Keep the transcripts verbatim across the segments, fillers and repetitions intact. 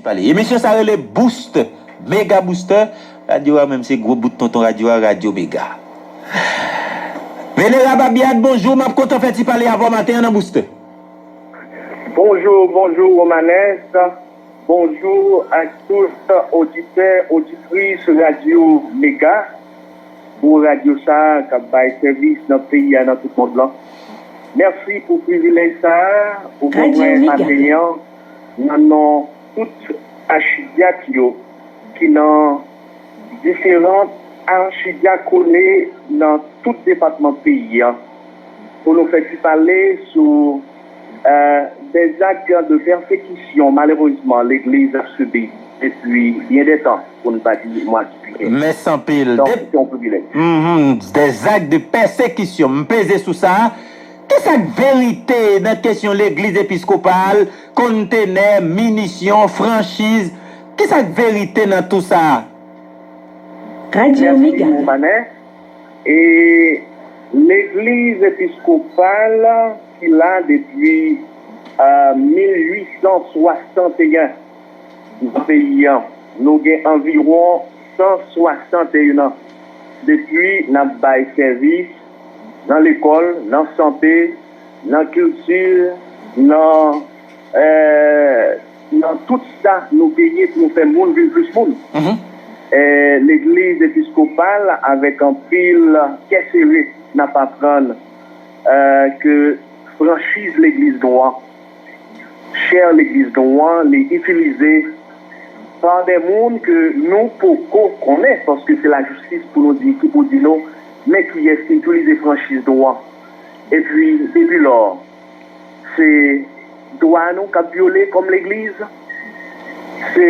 Pale. Emisyon sa rele Boost, Mega Booster. Radyo a menm se gwo bout tonton radyo a, Radyo Mega. Venerab Abiad, bonjou, m ap kontan fè ti pale avè w maten an nan Booster. Bonjou, bonjou Romanes. Bonjou ak tout oditè, oditris Radyo Mega. Pou radyo sa a k ap bay sèvis nan peyi a, nan tout mond lan. Mèsi pou privilèj sa a ou ban mwen maten an nan non tout achidyak yo ki nan diferan achidyak kole nan tout depatman peyi a pou nou fè ti pale sou euh, des actes de persécution, malheureusement, l'Église a subi depuis bien des temps, pour ne pas dire moi qui Mès anpil. Donc, c'est un privilège. Mm -hmm. Des actes de persécution. M peze sou sa. Kisa k verite nan kesyon legliz episkopal, kontenè, minisyon, franchiz? Kisa k verite nan tou sa? Radyo Mega. E legliz episkopal ki la depi mil uit san swasanteyen nan peyi a. Nou gen anviwon san swasanteyen an depi n ap bay sèvis nan lekòl, nan sante, nan kilti, nan nan tout sa nou genyen pou nou fè moun vin plis moun. Legliz episkopal avèk anpil kè sere n ap aprann ke franchiz legliz nou an, chè legliz nou an, li itilize pa de moun ke nou poko konnen, paske se lajistis pou nou di ki pou di nou men kiyès ki itilize franchiz nou an. Epi depi lò, se dwa nou k ap vyole kòm legliz, se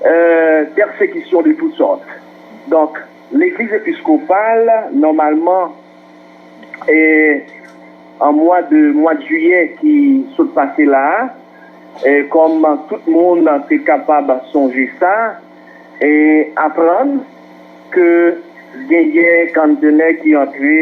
euh, persécution de toutes sortes. Donk, legliz episkopal, nòmalman, e an mwa de mwa de jiyè ki sot pase la a, e kòm tout moun te kapab sonje sa, e aprann ke genyen kantene ki antre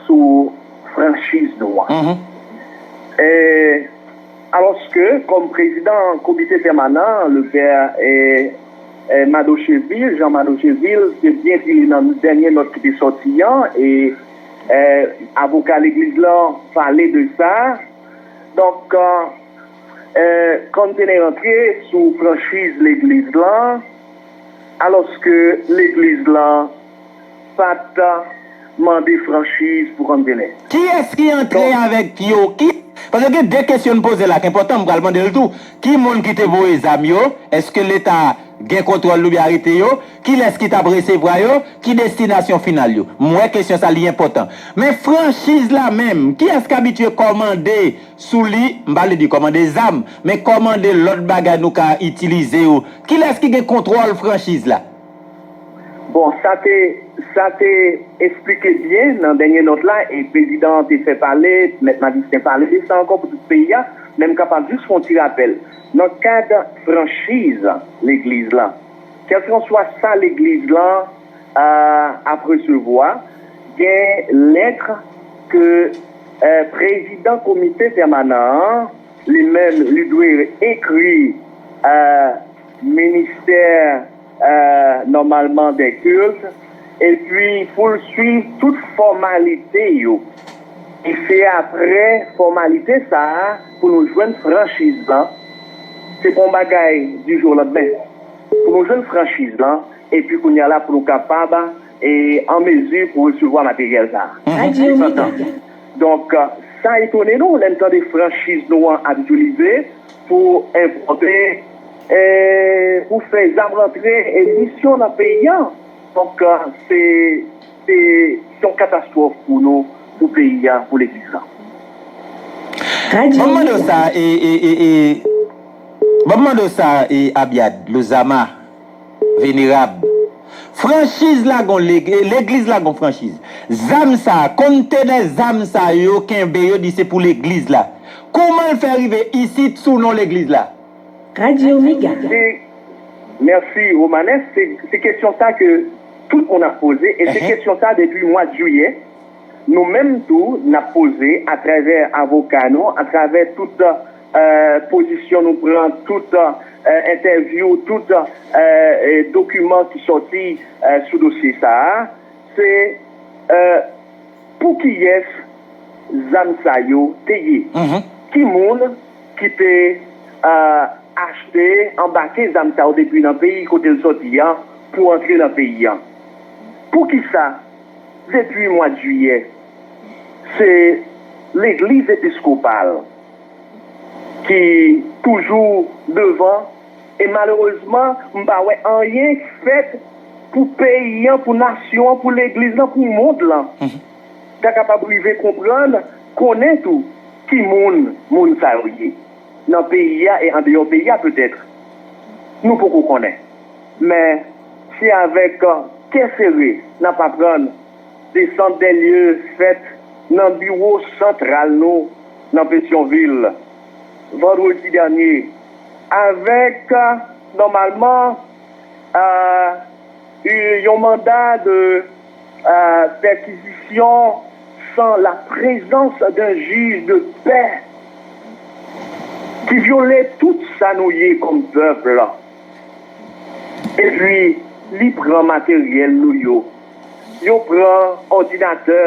sou franchiz nou an. E, alòske, kòm prezidan komite pèmanan, le pè e, e, Madocheville, Jean Madocheville, te byen di li nan dènye nòt ki te sòti an, e e, avoka legliz lan pale de sa. Donk, e, kòm te nan rantre sou franchiz legliz lan, alòske legliz lan pa t mande franchiz pou kòm te nèt. Kiyès ki antre avèk yo? Ki Paske gen de kesyon n poze la k enpòtan, m pral mande l tou. Ki moun ki te voye zam yo? Èske Leta gen kontwòl li oubyen arete yo? Kilès ki t ap resevwa yo? Ki destinasyon final yo? M wè kesyon sa li enpòtan. Men franchiz la menm, kiyès k abitye kòmande sou li? M pa vle di kòmande zam, men kòmande lòt bagay nou ka itilize yo. Kilès ki gen kontwòl franchiz la? Bon, sa te sa te esplike byen nan dènye nòt la, e prezidan an te fè pale, mèt Madistin pale de sa ankò pou tout peyi a, men m kapab jis fè yon ti rapèl. Nan kad franchiz legliz la, kèlkanswa sa legliz la ap resevwa, gen lèt ke prezidan komite pèmanan an li menm li dwe ekri ministè nòmalman dè kilt, epi pou l swiv tout fòmalite yo. E se apre fòmalite sa a pou nou jwenn franchiz lan. Se pa yon bagay di jou o landmen. Pou nou jwenn franchiz lan, epi kounye a la pou nou kapab e an mezi pou resevwa materyèl sa a. Donk, sa etone nou lè n tande franchiz nou an ap itilize pou enpòte, e, pou fè zam rantre e misyon nan peyi a. Donk, se se yon katastwòf pou nou, pou peyi a, pou legliz la. Ban m mande w sa, e, e, e, e, ban m mande w sa, e, Abiad, Lozama, Venerab. Franchiz la gon leg, e, legliz la gon franchiz. Zam sa, kontenè zam sa yo kenbe, yo di se pou legliz la. Kouman l fè rive isit sou non legliz la? Radyo Mega. Mèsi, Romanes. Se kesyon sa ke tout moun ap poze, e se kesyon sa depi mwa jiyè, nou menm tou, n ap poze atravè avoka nou, atravè tout euh, pozisyon nou pran, tout euh, entèvyou, tout euh, euh, dokiman ki sòti euh, sou dosye sa a, se euh, pou kiyès zam sa yo te ye? Ki moun ki te euh, achte, anbake zam sa yo depi nan peyi kote l sòti an pou antre nan peyi an? Poukisa, depi mwa jiyè, se Legliz Episkopal ki toujou devan, e malerezman, m pa wè anyen k fèt pou peyi an, pou nasyon an, pou legliz lan, pou mond lan. Ta kapab rive konprann, konnen tou ki moun moun sa yo ye, nan peyi a e andeyò peyi a petèt. Nou poko konnen. Men, se avèk kè sere n ap aprann desant dè lye fèt nan biwo santral nou nan Petyonvil, vandredi dènye, avèk, nòmalman, euh, yon manda de euh, pèkizisyon san la prezans d'un jij de pè ki vyole tout sa nou ye kòm pèp. Epi, li pran materyèl nou yo. Yo pran òdinatè,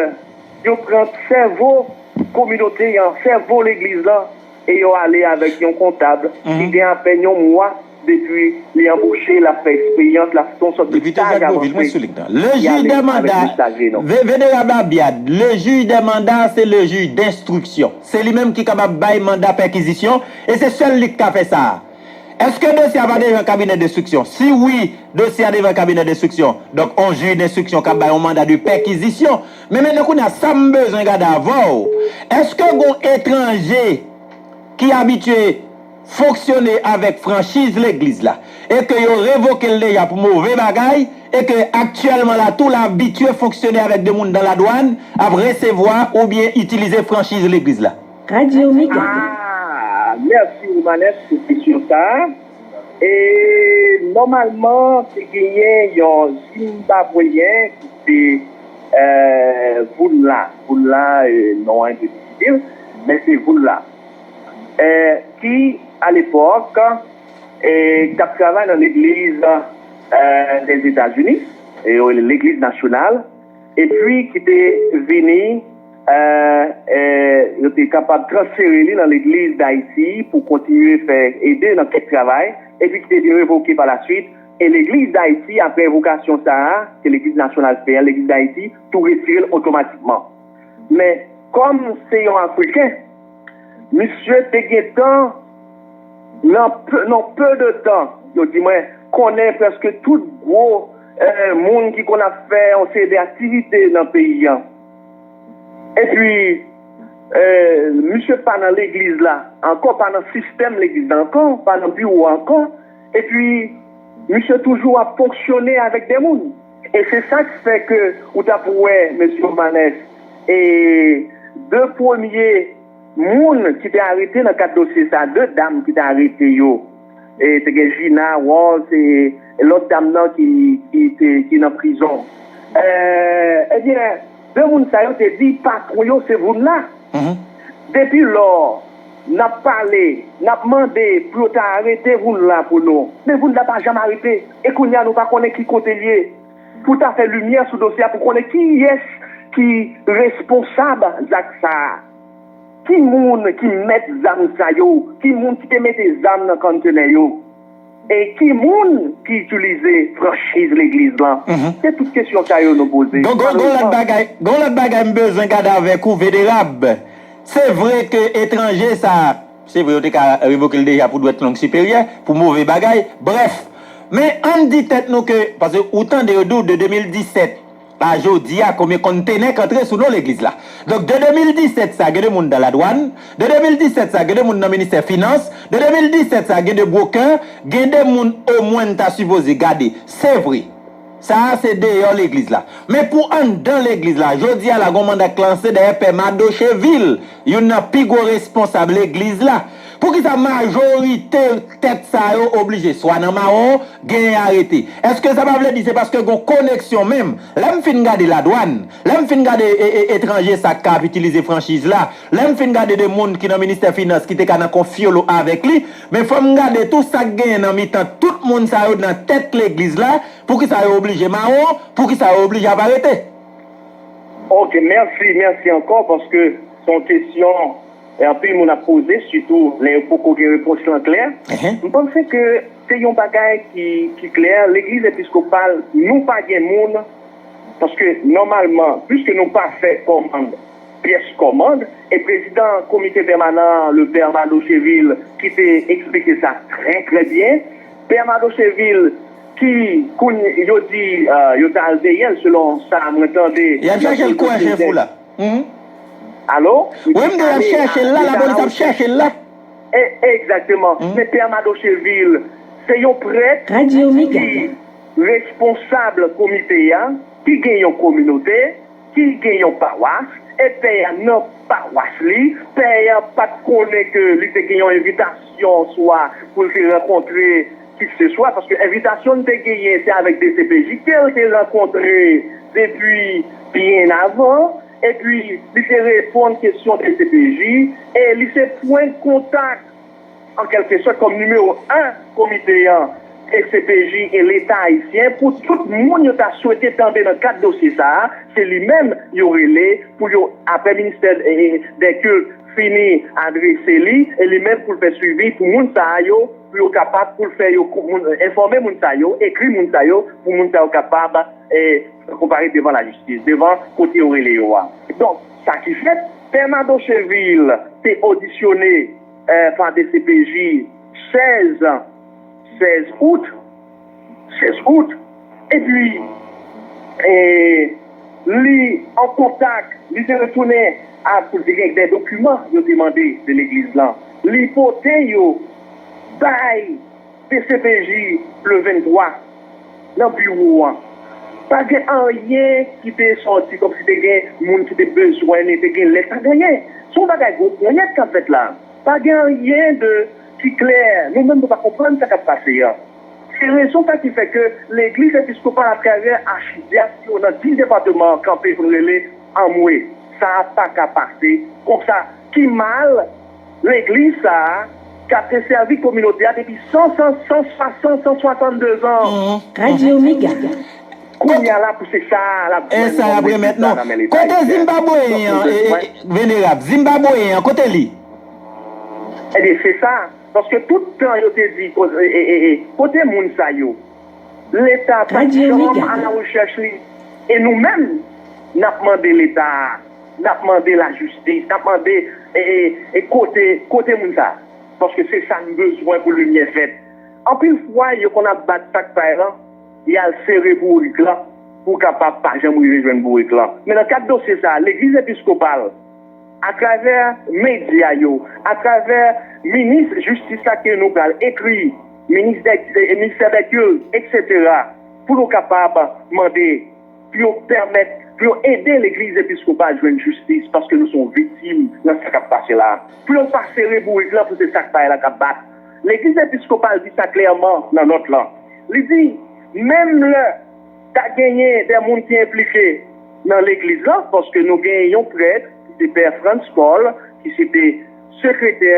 yo pran sèvo kominote an, sèvo legliz lan, e yo ale avèk yon kontab ki gen apèn yon mwa depi li anboche, l ap fè eksperyans, l ap fè yon sòt de staj avanse. Li ale avèk de staj li non. Venerab Abiad, le juge des mandats, c'est le juge d'instruction. Se li menm ki kapab bay manda pèkizisyon, e se sèl li k ka fè sa a. Èske dosye a pa devan kabinè denstriksyon? Si wi, dosye a devan kabinè denstriksyon, donk, on jij denstriksyon k ap bay yon manda de pèkizisyon. Men mentnan, kounye a, sa m bezwen gade avè w, èske gon etranje ki abitye fonksyone avèk franchiz legliz la, e ke yo revoke l deja pou move bagay, e ke aktyèlman la tou, l abitye fonksyone avèk de moun dan ladwàn, ap resevwa oubyen itilize franchiz legliz la? Radyo Mega. Ah, mèsi Romanes pou kesyon sa a. E nòmalman, te genyen yon Zimbabweyen ki te euh, Vunla. Vunla, euh, non an te difisil, men se Vunla. Euh, ki, alepòk, euh, t ap travay nan legliz euh, Lèzetazini, e yo rele legliz nasyonal, epi ki te vini, euh, euh, yo te kapab transfere li nan legliz Dayiti pou kontinye fè, ede nan kèk travay, epi ki te vin revoke pa la swit, e legliz Dayiti, apre revokasyon sa a, ke legliz nasyonal fè an, legliz Dayiti tou retire l otomatikman. Men, kòm se yon Afriken, misye te gentan, nan pe, nan pe de tan, yo di mwen, konnen prèske tout gwo euh, moun ki konn ap fè yon seri de aktivite nan peyi an. Epi, euh, misye pa nan legliz la ankò, pa nan sistèm legliz la ankò, pa nan biwo a ankò. Epi, misye toujou ap fonksyone avèk de moun. E se sa k fè ke ou t ap wè, mesye Romanes, e de premye moun ki te arete nan kad dosye sa, de dam ki te arete yo, e te gen Gina Rose e lòt dam nan ki, ki, te, ki nan prizon. Euh, ebyen, de moun sa yo te di patwon yo se Vunla. Depi lò, n ap pale, n ap mande pou yo ta arete Vunla pou nou. Men Vunla pa janm arete. E kounye a, nou pa konnen ki kote l ye. Pou ta fè limyè sou dosye a, pou konnen kiyès ki responsab zak sa a. Ki moun ki mèt zam sa yo? Ki moun ki te mete zam nan konntenè yo? E ki moun ki itilize franchiz legliz lan? Se tout kesyon sa yo nou poze. Gon, gon, gon lòt bagay, gon lòt bagay m bezwen gade avèk ou, Venerab. Se vre ke etranje sa, se vre yo te ka revoke l deja pou dwèt lang siperyè, pou move bagay. Brèf, men ann di tèt nou ke, paske ou tande yo di w de de mil disèt, a jodi a, konbyen konntenè k antre sou non legliz la. Donk, de de mil disèt sa, gen de moun nan ladwàn, de de mil disèt sa, gen de moun nan ministè finans, de de mil disèt sa, gen de bwokè, gen de moun omwen n ta sipoze gade. Se vre. Sa a se deyò legliz la. Men pou anndan legliz la, jodi a la, gon manda k lanse dèyè pè Mado Cheville, youn nan pi gwo responsab legliz la, Poukisa majorite tèt sa yo oblije swa nan mawon, genyen arete? Èske sa pa vle di se paske gon koneksyon menm? Lè m fin gade ladwàn, lè m fin gade e, e, etranje sa k ap itilize franchiz la, lè m fin gade de moun ki nan ministè finans ki te ka nan konfyolo avèk li, men fò m gade tou sa k genyen nan mitan tout moun sa yo nan tèt legliz la, poukisa yo oblije mawon, poukisa yo oblije ap arete? Ok, mèsi, mèsi ankò, paske se yon kesyon e anpil moun ap poze, sitou lè yo poko gen repons lan klè. M panse ke se yon bagay ki, ki klè. Legliz episkopal, nou pa gen moun, paske nòmalman, piske nou pa fè kòmand, pyès kòmand, e prezidan komite pèmanan, le pè Mado Cheville, ki te eksplike sa trè, trè byen. Pè Mado Cheville, ki kounye yo di yo t al veye l selon sa mwen tande. Y ap chache l kwè chèf ou la. Alo? Wi, m di y ap chache l la, lapolis ap chache l la. Egzakteman. Men Pè Mado Cheville, se yon prèt ki responsab komite a, ki gen yon kominote, ki gen yon pawas, e pè a nan pawas li, pè a pa t konnen ke li te gen yon envitasyon swa pou l te rankontre kikseswa, paske envitasyon l te genyen se avèk D C P J ke l te rankontre depi byen avan, epi li te reponn kesyon D C P J, e li se pwen kontak an kèlkesòt kòm nimewo en komite an, D C P J e Leta ayisyen pou tout moun yo ta swete tande nan kad dosye sa a, se li menm yo rele pou yo, apre ministè dè kilt fini adrese li, e li menm pou l fè swivi pou moun sa a yo, pou yo kapab, pou l fè yo, enfòme moun sa yo, ekri moun sa yo, pou moun sa yo kapab konpare devan lajistis, devan kote yo rele yo a. Donk, sa ki fèt, Pè Mado Cheville te odisyone pa D C P J sèz, sèz out, sèz out, epi li an kontak, li te retounen ak de dokiman yo te mande de legliz lan. Li pote yo bay D C P J le venntwa nan biwo an. Pa gen anyen ki te sòti kòmsi te gen moun ki te bezwen li, te gen lèt, pa gen anyen. Se yon bagay gwo ponyèt k ap fèt la. Pa gen anyen de ki klè. Nou menm nou pa konprann sa k ap pase an. Se rezon sa ki fè ke legliz episkopal atravè achidyas yo nan dis depatman an kanpe pou n rele anmwe. Sa a pa ka pase konsa. Ki mal legliz sa a k ap desèvi kominote a depi san, san, san swasant, san swasanndezan an? Kounye a la pou se sa a l ap jwenn kòm legliz la nan men Leta ayisyen. Donk nou bezwen. Venerab, Zimbabweyen an, kote li? Ebyen, se sa. Paske tout tan yo te di, kote moun sa yo? Leta pa t janm al nan rechèch li. E nou menm, n ap mande Leta a, n ap mande lajistis, n ap mande e, e, e kote, kote moun sa a. Paske se sa n bezwen pou limyè fèt. Anpil fwa, yo konn ap bat sak pay lan, y al sere bourik lan pou kapab pa janm rive jwenn bourik lan. Men nan kad dosye sa a, legliz episkopal, atravè medya yo, atravè minis jistis la ke nou pral ekri, minis dè, ministè dè kilt, etsetera, pou nou kapab mande pou yo pèmèt, pou yo ede legliz episkopal jwenn jistis, paske nou se yon viktim nan sa k ap pase la. Pou yo pa sere bourik lan, pou se sak pay la k ap bat. Legliz episkopal di sa klèman nan nòt lan. Li di, menm lè ta genyen de moun ki enplike nan legliz lan, paske nou genyen yon prèt, ki se Pè Frantz Paul, ki se te sekretè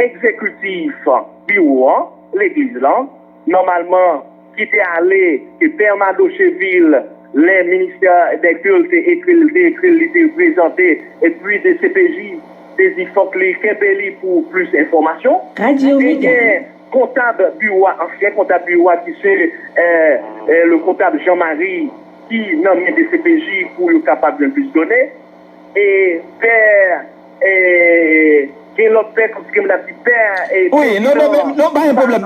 egzekitif biwo an, legliz lan, nòmalman, ki te ale, ke Pè Mado Cheville, lè ministè dè kilt te ekri l, te ekri l, li te prezante, epi D C P J te di fòk li kenbe li pou plis enfòmasyon. Te gen kontab biwo a, ansyen kontab biwo a ki se le kontab Jean Marie ki nan men D C P J pou yo kapab jwenn plis done. E pè, e gen lòt pè, kòmsi gen moun ap di pè, e prezidan. Wi, non, non, non, pa gen pwoblèm.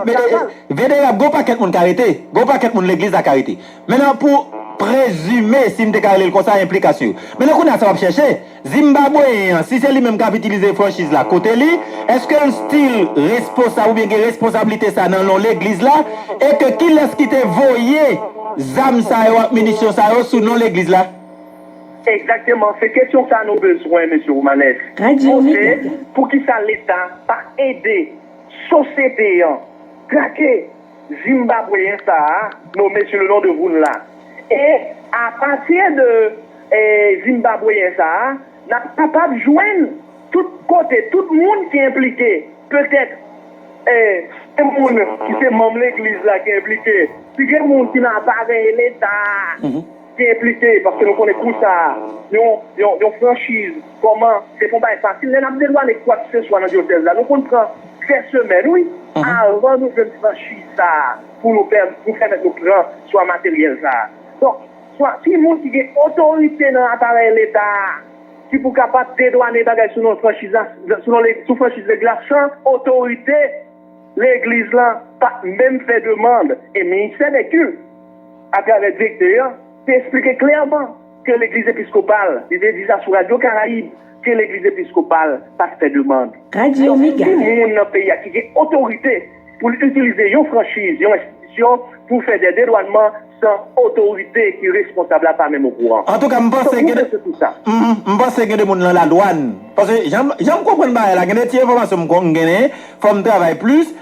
Venerab, gon pakèt moun ka rete. Gon pakèt moun legliz la ka rete. Mentnan pou prezime, si m te ka rele l konsa, enplikasyon yo. Mentnan kounye a sa w ap chèche, Zimbabweyen an, si se li menm k ap itilize franchiz la, kote li? Èske l still responsab oubyen gen responsablite sa nan non legliz la? E ke kilès ki te voye zam sa yo ak minisyon sa yo sou non legliz la? Egzakteman, se kesyon sa nou bezwen, mesye Romanes. Radyo Mega. Poukisa Leta pa ede sosyete an trake Zimbabweyen sa a, nonmen sou le non de Voun la? E apati de e, Zimbabweyen sa a, n ap kapab jwenn tout kote, tout moun ki enplike. Petèt, e, se moun ki se manm legliz la ki enplike. Si gen moun ki nan aparèy Leta a ki enplike, paske nou konnen kou sa a, yon, yon, yon franchiz, kòman, se pa yon bagay fasil. Lè n ap dedwane kwakeseswa nan dyosèz la, nou konn pran trè semèn, wi, avan nou jwenn franchiz sa a, pou nou pè-, pou pèmèt nou pran swa materyèl sa a. Donk, swa, ki moun ki gen otorite nan aparèy Leta a, ki pou kapab dedwane bagay sou non franchiz la, sou non le-, sou franchiz legliz la, san otorite legliz la pa t menm fè demann. E ministè de kilt, atravè direktè an, te eksplike klèman ke legliz episkopal, li te di sa sou Radyo Karayib, ke legliz episkopal pa t fè demann. Radyo Mega. Donk, ki moun nan peyi a ki gen otorite pou l itilize yon franchiz, yon enstitisyon, pou fè de dedwannman san otorite ki responsab la pa menm okouran? Antouka, m panse gen de, m, m panse gen de moun nan ladwàn. Paske jan, jan m konprann bagay la, gen de ti enfòmasyon m kon-, m genyen, fò m travay plis.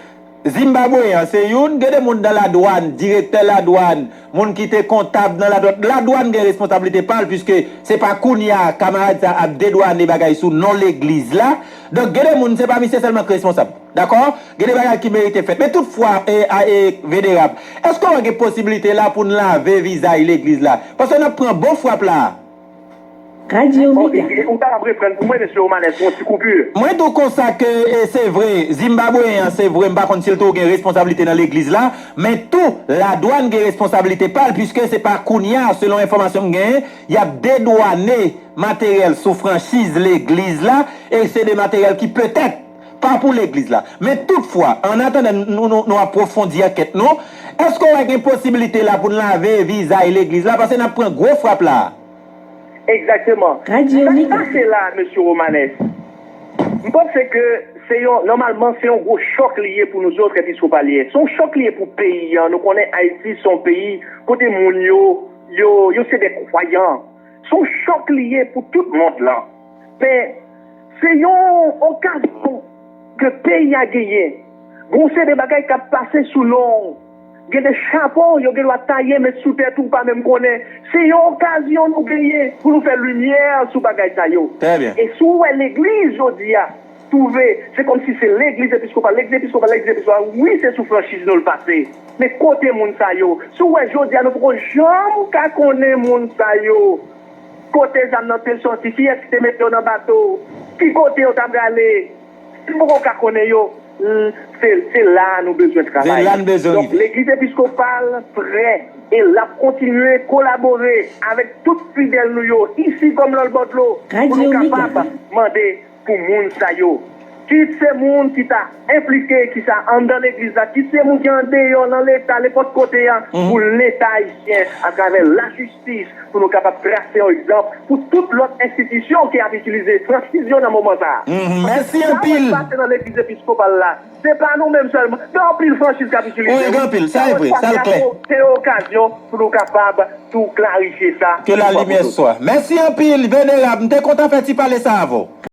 Zimbabweyen an se youn, gen de moun nan ladwàn, direktè ladwàn, moun ki te kontab nan ladwàn. Ladwàn gen responsablite pa l, piske se pa kounye a kamarad sa ap dedwane bagay sou non legliz la. Donk, gen de moun, se pa misye sèlman ki responsab. Dakò? Gen de bagay ki merite fèt. Men toutfwa, e, a, e, Venerab, èske w wè gen posiblite la pou n lave vizaj legliz la? Paske n ap pran bon frap la. Radyo Mega. Ou kapab reprann pou mwen, mesye Romanes, yon ti koupi. Mwen di w konsa ke, e, se vre, Zimbabweyen an, se vre, m pa konn si l tou gen responsablite nan legliz la, men tou, ladwàn gen responsablite pa l, piske se pa kounye a, selon enfòmasyon m genyen, y ap dedwane materyèl sou franchiz legliz la, e se de materyèl ki petèt pa pou legliz la. Men toutfwa, an atandan nou, nou, nou apwofondi ankèt nou, èske w wè gen posiblite la pou n lave vizaj legliz la, paske n ap pran gwo frap la? Egzakteman. Radyo Mega. Sa k pase la, mesye Romanes, m panse ke se yon, nòmalman, se yon gwo chòk li ye pou nou zòt episkopalyen. Se yon chòk li ye pou peyi an. Nou konnen Ayiti se yon peyi kote moun yo, yo, yo se de kwayan. Se yon chòk li ye pou tout mond lan. Men, se yon okazyon ke peyi a genyen. Gon seri de bagay k ap pase sou non w. Gen de chapo yo gen dwa taye met sou tèt ou, ou pa menm konnen. Se yon okazyon nou genyen pou nou fè limyè sou bagay sa yo. Trè byen. E si w wè legliz jodi a, twouve, se kòmsi se legliz episkopal, legliz episkopal, legliz episkopal. Wi, se sou franchiz nou l pase. Men kote moun sa yo? Si w wè jodi a, nou poko janm ka konnen moun sa yo. Kote zam nan te soti? Kiyès ki te mete yo nan bato? Ki kote yo ta prale? Si n poko ka konnen yo, se, se la a nou bezwen travay. Se la n bezwen rive. Donk, legliz episkopal prè e l ap kontinye kolabore avèk tout fidèl nou yo, isi kòm lòtbò dlo, pou nou kapab mande pou moun sa yo. Kit se moun ki ta enplike, ki sa anndan legliz la, kit se moun ki andeyò, nan Leta, nenpòt kote a, pou Leta ayisyen, atravè lajistis, pou nou kapab trase yon egzanp pou tout lòt enstitisyon ki ap itilize franchiz yo nan moman sa a. Paske sa w wè k pase nan legliz episkopal la, se pa nou menm sèlman. Gen anpil franchiz k ap itilize. Wi, gen anpil. Sa e vre, sa l klè. Se okazyon pou nou kapab tou klarifye sa. Ke la limyè swa. Mèsi anpil, Venerab. M te kontan fè ti pale sa avè w.